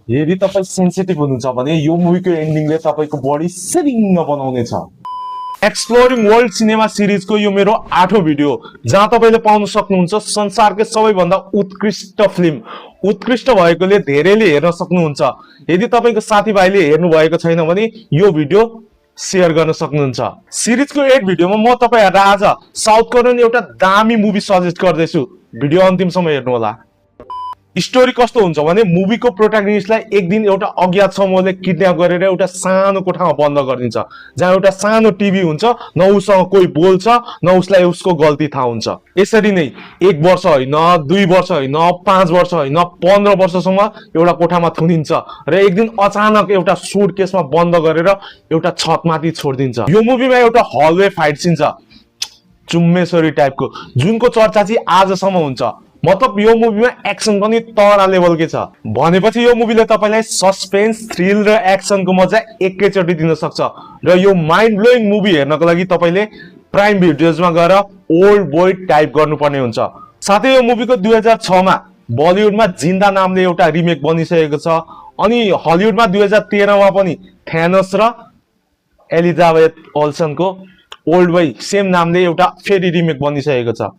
यदि तपाईँ सेन्सिटिभ हुनुहुन्छ भने यो मुभीको एन्डिङले तपाईँको बडी सिरिङ्ग बनाउनेछ। एक्सप्लोरिङ वर्ल्ड सिनेमा सिरिजको यो मेरो 8औं भिडियो जहाँ तपाईँले पाउन सक्नुहुन्छ संसारकै सबैभन्दा उत्कृष्ट फिल्म। उत्कृष्ट भएकोले धेरैले हेर्न सक्नुहुन्छ। यदि तपाईँको साथीभाइले हेर्नु भएको छैन भने यो भिडियो शेयर गर्न सक्नुहुन्छ। सिरिजको 8 भिडियोमा म तपाईहरुलाई आज साउथ कोरियन एउटा दामी मुभी सजेस्ट गर्दैछु। भिडियो अन्तिमसम्म हेर्नु होला। स्टोरी कस्तो हुन्छ भने मुभीको प्रोटागनिस्टलाई एक दिन एउटा अज्ञात समूहले किडन्याप गरेर एउटा सानो कोठामा बन्द गरिदिन्छ जहाँ एउटा सानो टिभी हुन्छ। न उसँग कोही बोल्छ न उसलाई उसको गल्ती थाहा हुन्छ। यसरी नै 1 वर्ष होइन, 2 वर्ष होइन, 5 वर्ष होइन, 15 वर्षसम्म एउटा कोठामा थुनिन्छ र एक दिन अचानक एउटा सुटकेसमा बन्द गरेर एउटा छतमाथि छोडिदिन्छ। यो मुभीमा एउटा हलवे फाइट सिन छ चुम्मेश्वरी टाइपको, जुनको चर्चा चाहिँ आजसम्म हुन्छ। मतलब यो मुभीमा एक्सन पनि तगडा लेभलकै छ। भनेपछि यो मुभीले तपाईलाई सस्पेन्स, थ्रिल र एक्सनको मजा एकैचोटी दिन सक्छ। र यो माइन्ड ब्लोइङ मुभी हेर्नको लागि तपाईले प्राइम भिडियोजमा गएर ओल्ड बोय टाइप गर्नुपर्ने हुन्छ। साथै यो मुभीको 2006 मा बलिउडमा जिन्दा नामले एउटा रिमेक बनिसकेको छ। अनि हलिउडमा 2013 मा पनि थ्यानोस र एलिजाबेथ ओल्सनको ओल्ड बोय सेम नामले एउटा फेरि रिमेक बनिसकेको छ।